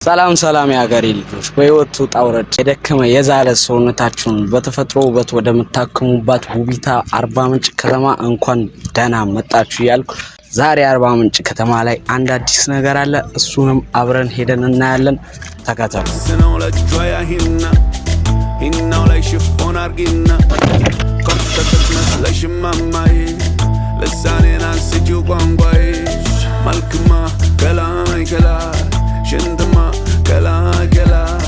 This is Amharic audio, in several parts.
ሰላም ሰላም የሀገሬ ልጆች፣ በህይወት ውጣ ውረድ የደከመ የዛለ ሰውነታችሁን በተፈጥሮ ውበት ወደምታክሙባት ውቢቷ አርባ ምንጭ ከተማ እንኳን ደህና መጣችሁ እያልኩ ዛሬ አርባ ምንጭ ከተማ ላይ አንድ አዲስ ነገር አለ። እሱንም አብረን ሄደን እናያለን። ተከተሉ። ስነው ለእጇ ያሂና ሂናው ላይ ሽፎን አርጊና ኮርተተት መስለሽ ማማዬ ልሳኔን አንስጂው ቋንቋዬ መልክማ ከላይ ከላይ ሽንትማ ከላይ ከላይ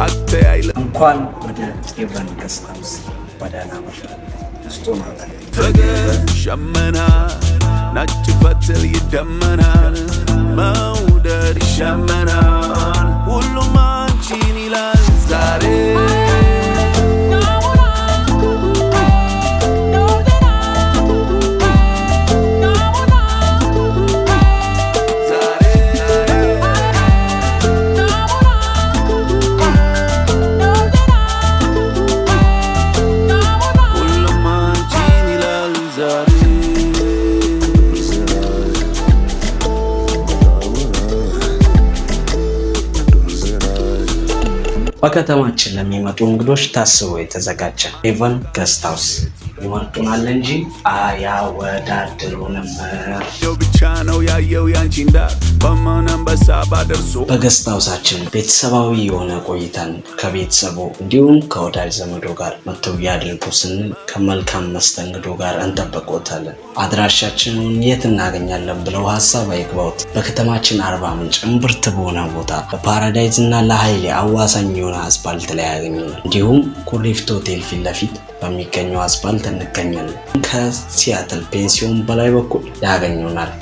አተያይ እንኳን ወደ ኤቨን guest house በደህና መጡ። ፍቅር ሸመና ነጭ ፈትል ይደመናል መውደድ ይሸመናል ሁሉም አንቺን ይላል ዛሬ። ሁሉም አንቺን ይላል ዛሬ። በከተማችን ለሚመጡ እንግዶች ታስቦ የተዘጋጀ ኤቨን guest house ይመርጡናል እንጂ አያወዳድሩንም። ያው ብቻ ነው ያየው ያንቺን ዳር በማን አንበሳ ባደርሶ በ guest house ኣችን ቤተሰባዊ የሆነ ቆይታን ከቤተሰቡ እንዲሁም ከወዳጅ ዘመዶ ጋር መጥተው ያድርጉ ስንል ከመልካም መስተንግዶ ጋር እንጠብቅዎታለን። አድራሻችንን የት እናገኛለን ብለው ሀሳብ አይግባውት። በከተማችን አርባ ምንጭ እምብርት በሆነ ቦታ በፓራዳይዝ እና ለሀይሌ አዋሳኝ የሆነ አስፓልት ላይ ያገኙናል። እንዲሁም ኩሪፍቱ ሆቴል ፊት ለፊት በሚገኘው አስፓልት እንገኛለን። ከሲያትል ፔንሲዮን በላይ በኩል ያገኙናል።